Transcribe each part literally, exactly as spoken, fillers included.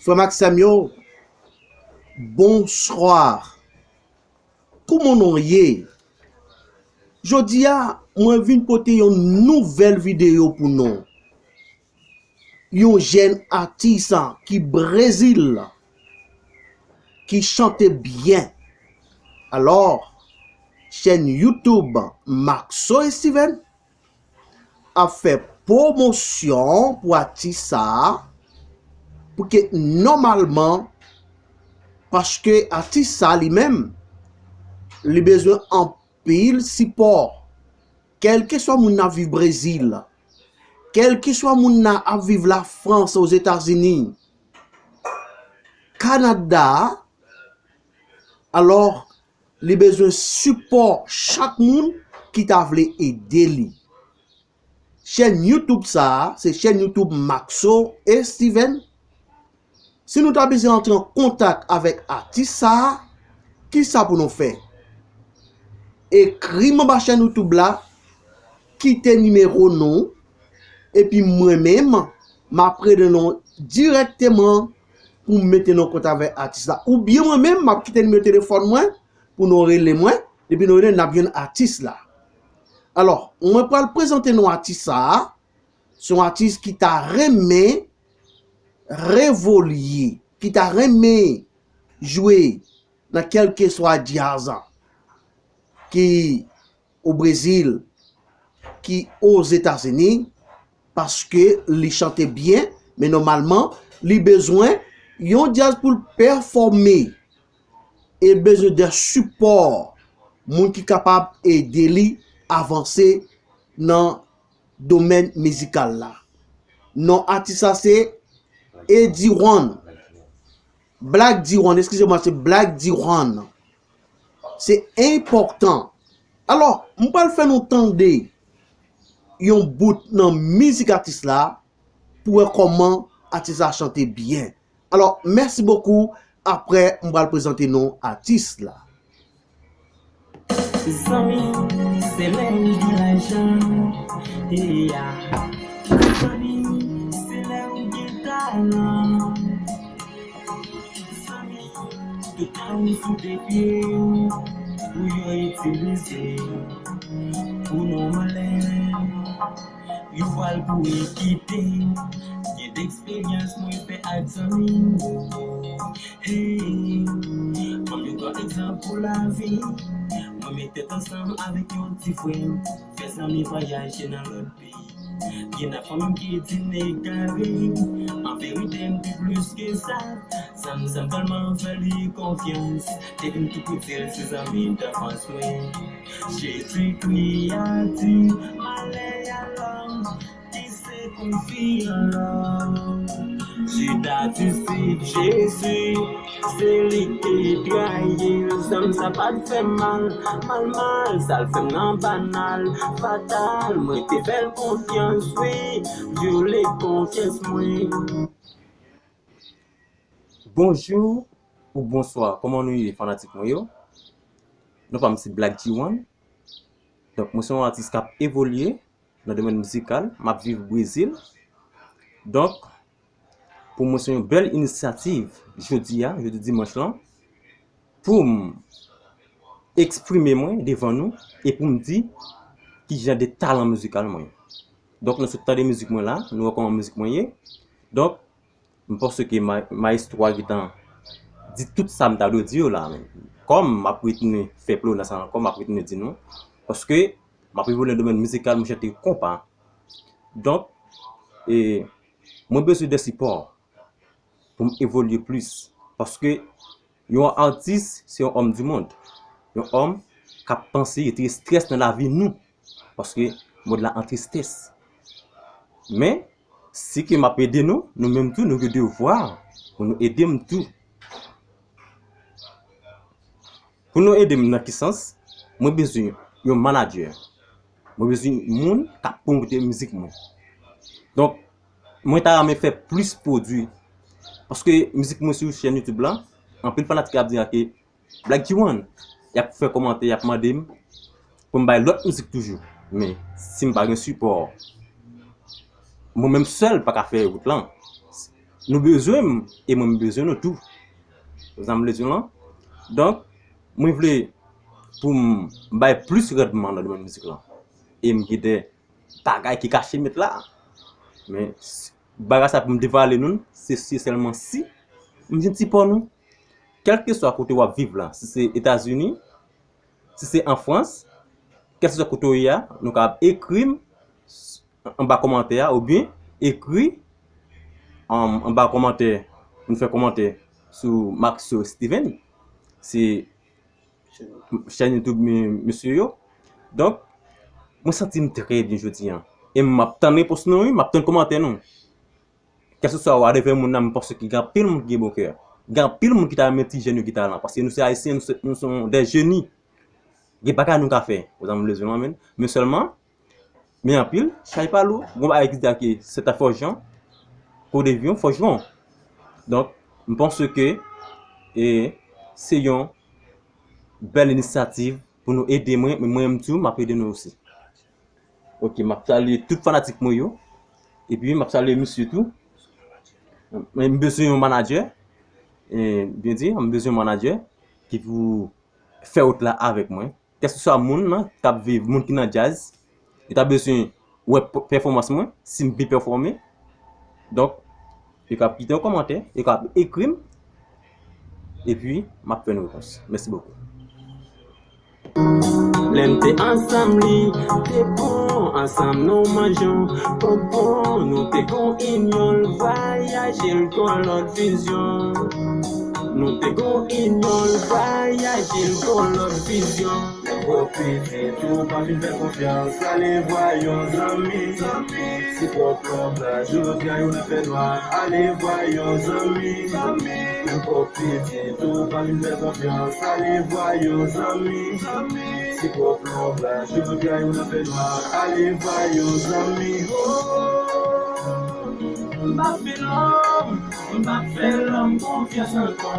Frè m ak sè m yo, bonswa. Kouman nou ye? Jodi a, mwen vin pote yon nouvèl videyo pou nou. Yon jèn atis ki Brezil, ki chante byen. Alò, chèn YouTube Maxo Steven ap fè pwomosyon pou atis sa a, pou ke nòmalman, paske atis sa a li menm, li bezwen anpil sipò. Kèlkeswa moun nan ap viv Brezil, kèlkeswa moun nan ap viv Lafrans, Ozetazini, Kanada, alò, li bezwen sipò chak moun ki ta vle ede li. Chèn YouTube sa a, se chèn YouTube Maxo Steven. Si nou ta bezwen antre an kontak avèk atis sa a, kisa pou nou fè? Ekri m anba chèn YouTube la, kite nimewo nou, epi mwen menm, m ap rele nou dirèkteman pou m mete nou an kontak avèk atis la. Oubyen mwen menm, m ap kite nimewo telefòn mwen pou nou rele mwen. Depi nou rele, n ap jwenn atis la. Alò, mwen pral prezante nou atis sa a. Se yon atis ki ta renmen revolye, ki ta renmen jwe nan kèlkeswa djaz ki o Brezil, ki Ozetazini, paske li chante byen, men nòmalman, li bezwen yon djaz pou l pèfòme. E bezwen de sipò moun ki kapab ede li avanse nan domèn mizikal la. Non atis la se Edi One. Black D One, eskize mwa, se Black D One. Se enpòtan. Alò, m pral fè nou tande yon bout nan mizik atis la pou wè kòman atis la chante byen. Alò, mèsi bokou. Aprè, m pral prezante nou atis la. Zanmi, se lè ou gen lajan. Eya. Zanmi, se lè ou gen talan. Zanmi, tout tan ou sou de pye, ou yo itilize pou nou malè. Yo pral kouri kite. Gen de eksperyans mwen fè ak zanmi m. Hey, ban m yon gwo egzanp pou lavi. Mwen met tèt ansanm avèk yon ti frè m. Fè zanmi vwayaje nan lòt peyi. Gen nan fanmi m ki di n egare. An verite, m pi plis ke sa. Zanmi, zanmi tèlman fè li konfyans. Epi m tou pou di l se zanmi danfans mwen. Jezikri a di malè a lòm ki se konfi an lòm. Jida di se Jezi, se li k te trayi l. Zanmi sa pa t fè m mal, mal, mal, sa l fè m nan banal, fatal. Mwen te fè l konfyans, wi, vyole konfyans mwen. Bonjou ou bonswa, kòman nou ye fanatik mwen yo? Non pa m se Black G One. Donk mwen se yon atis k ap evolye nan domèn mizikal, m ap viv Brezil. Donk pou mwen se yon bèl inisyativ jodi a, jodi dimanch lan, pou m eksprime mwen devan nou e pou m di kijan de talan mizikal mwen. Donk nou sot tande mizik mwen la, nou wè kòman mizik mwen ye. Donk m panse ke ma- mayestwo a gentan di tout sa m ta dwe di yo la. Men kòm m ap retounen fè plona sa ankò, m ap retounen di nou. Paske m ap evolye nan domèn mizikal, mwen chante konpa. Donk e, mwen bezwen de sipò pou m evolye plis. Paske yon atis se yon òm di mond. Yon òm k ap panse, retire estrès nan lavi nou. Paske mond la an tristès. Men si ke m ap ede nou, nou menm tou nou gen devwa pou nou ede m tou. Pou nou ede m nan ki sans? Mwen bezwen yon manadjè. Mwen bezwen moun k ap pwomote mizik mwen. Donk mwen ta renmen fè plis pwodui. Paske mizik mwen sou chèn YouTube la, anpil fanatik ap di ke Black G One, y ap fè kòmantè, y ap mande m pou m bay lòt mizik toujou. Men si m pa gen sipò, mwen menm sèl pa ka fè wout lan. nou bezwen m, e mwen m bezwen nou tou. Ou sa m vle di w lan? Donk, mwen vle pou m bay plis randman nan domèn mizik lan. E m gen de bagay ki kache met la. Men, s- bagay sa pou m devwale nou, se si sèlman si m jwenn sipò nou. Kèlkeswa kote w ap viv la, si se Etazini, si se an Frans, kèlkeswa kote w ye a, nou kapab ekri m s- anba kòmantè a, oubyen ekri um, anba kòmantè, nou fè kòmantè sou Maxo Steven. Se chèn YouTube mi- misye yo. Donk, mwen santi m trè byen jodi a. E m ap tann repons nou, wi, m ap tann kòmantè nou. Kèlkeswa whatever moun nan, m panse ke gen anpil moun ki gen bon kè. Gen anpil moun ki ta renmen ti jèn yo ki talan. Paske nou se Ayisyen, nou se, nou se de jeni. Gen bagay nou ka fè. Ou sa m vle di w lan, men. Men sèlman, men anpil, chay pa lou. Gon bagay ki di ke se ta fòjan, kote vyon fòjwon. Donk, m panse ke e, se yon bèl inisyativ pou nou ede mwen, men mwen menm tou, m ap ede nou osi. Ok, m ap salye tout fanatik mwen yo. Epi m ap salye misye tou. Mwen m bezwen yon manadjè. E, byen di, m bezwen yon manadjè ki pou fè wout la avèk mwen. Kèlkeswa moun nan k ap viv, moun ki nan djaz, yo ta bezwen wè p- pèfòmans mwen, si m byen pèfòme. Donk, yo ka kite yon kòmantè, yo ka ekri m, epi m ap fè yon repons. Mèsi bokou. Lè n te ansanm li te bon, ansanm nou manje yon bonbon, nou te gon inyon l vwayaje l gon lòt vizyon. Nou te gon inyon l vwayaje l gon lòt vizyon. Nenpòt pitit ou pa fin fè konfyans, ale vwa yon zanmi. Si pwòp lòv la, jodi a yo nan fènwa, ale vwa yon zanmi. Nenpòt pitit ou pa fin fè konfyans, ale vwa yon zanmi. Si pwòp lòv la, jodi a yo nan fènwa, ale vwa yon zanmi. Oh, m pa fè lòm, m pa fè lòm konfyans ankò.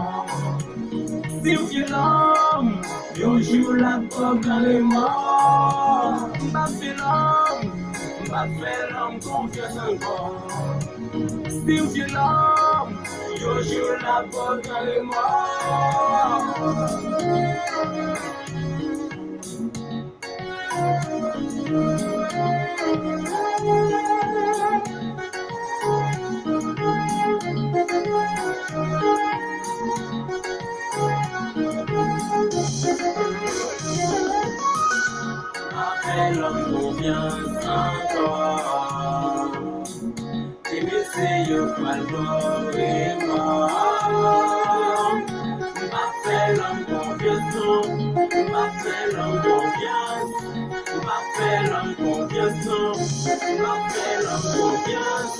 Si w fè lòm, yon jou l ap ba w gran remò. M pa fè lòm, m pa fè lòm konfyans ankò. Si w fè lòm, yon jou l ap ba w gran remò. Pa fè lòm konfyans ankò. Ti mesye yo pral ba w remò. M pa fè lòm konfyans non. M pa fè lòm konfyans. M pa fè lòm konfyans non. M pa fè lòm konfyans.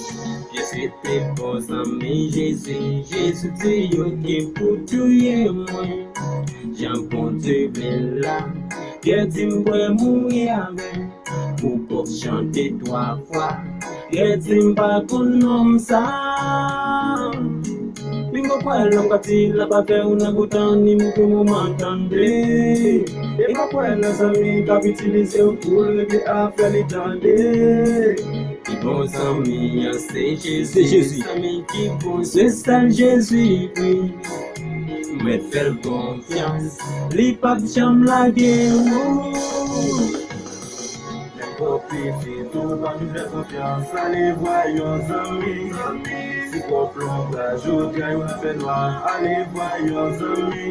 Jezi te bon zanmi Jezi. Jezi di yo gen pou touye mwen. Jan Bondye vle la. Kè di m prè mouri avè m. Pou pòp chante twa fwa. Kè di m pa konn nonm sa. Pingo kwè lòm k ap di l ap avè w nan bon tan ni move moman tande. E pa kwè nan zanmi k ap itilize w pou l regle afè li tande. Pi bon zanmi an se Jezi. Se Jezi. Zanmi ki bon se sèl Jezi wi. Mwen fè l konfyans, li p ap janm lage w. Nenpòt pitit ou pa fin fè konfyans, ale vwa yon zanmi. Si pwòp lòv la, jodi a yo nan fènwa, ale vwa yon zanmi.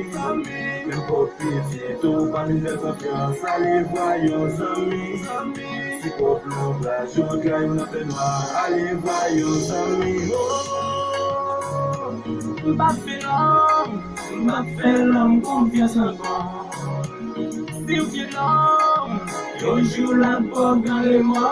Nenpòt pitit ou pa fin fè konfyans, ale vwa yon zanmi. Si pwòp lòv la, jodi a yo nan fènwa, ale vwa yon zanmi. Oh, m pa fè lòm, m pa fè lòm konfyans ankò. Si w fè lòm, yon jou l ap ba w gran remò.